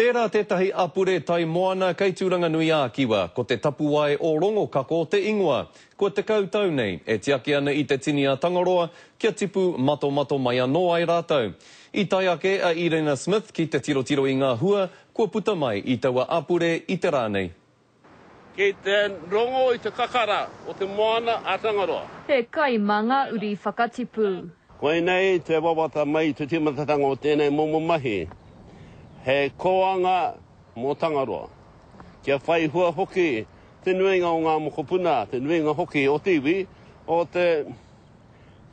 Tērā tētahi apure tai moana kei Tūranganui-ā-Kiwa, ko te Tapuwae o Rongokako te ingoa. Kua 10 tau nei e tiaki ana i te tini a Tangaroa kia tipu matomato mai anō ai rātou. I tae ake a Irena Smith ki te tirotiro i ngā hua kua puta mai i taua apure i te rā nei. Kei te rongo i te kakara o te moana a Tangaroa. He kai mā ngā uri whakatipu. Koinei te wawata mai i te tīmatatanga o tēnei momo mahi, he koanga mō Tangaroa. Kia whai hua hoki te nuinga o ngā mokopuna, te nuinga hoki o te iwi, o te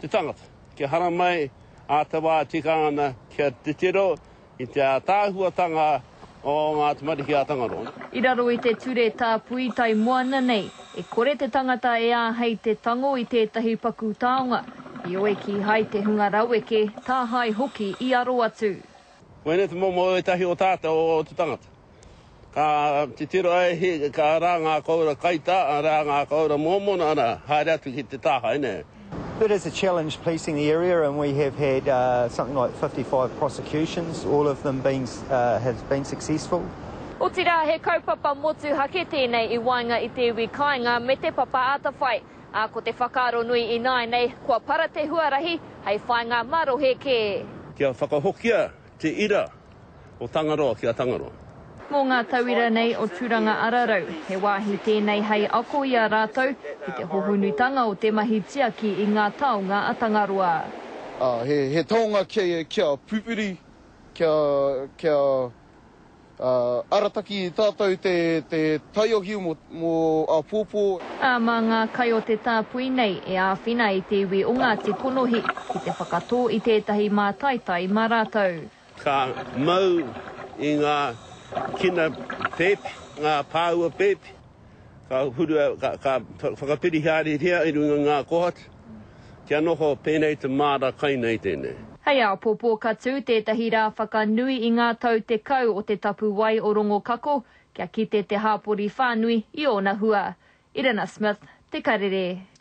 te tangata. Kia haramai ā te wā tika ana kia titiro I te ātaahuatanga o ngā tamariki a Tangaroa. I raro i te ture tāpui tai moana nei, e kore te tangata e āhei te tango i tētahi paku taonga, heoi kīhai te hunga raweke, tāhae hoki i aro atu. Koinei te momo o ētahi o tātou o te tangata. Ka titiro ai, hi, ka arā ngā koura kaitā, arā ngā koura mōmona, arā, haere atu ki te tāhae, nē. It is a challenge policing the area and we have had something like 55 prosecutions, all of them being, have been successful. Otirā, he kaupapa motuhake tēnei i waenga i te iwi kāinga me Te Papa Atawhai, ā, ko te whakaaro nui ināianei, kua para te huarahi hei whāinga mā rohe kē. Kia whakahokia te ira o Tangaroa ki a Tangaroa. Mō ngā tauira nei o Turanga Ararau, he wāhi tēnei hei ako i a rātou ki te hohonutanga o te mahi tiaki i ngā taonga a Tangaroa. Ā, he, he taonga kia, kia pupuri, kia, kia, ā, arataki i tātou te, te taiohi mō, mō āpōpō. Ā, mā ngā kai o te tāpui nei e āwhina i te iwi o Ngāti Konohi ki te whakatō i tētahi mātaitai mā rātou. Ka mau i ngā kina pēpi, ngā pāua pēpi, ka hurua, ka, ka whakapirihiarihia i runga ngā kohatu, kia noho pēnei te māra kai nei tēnei. Hei āpōpō ka tū tētahi rā whakanui i ngā tau 10 o te tapuwae o Rongokako, kia kite te hāpori whānui i ōna hua. Irina Smith, Te Karere.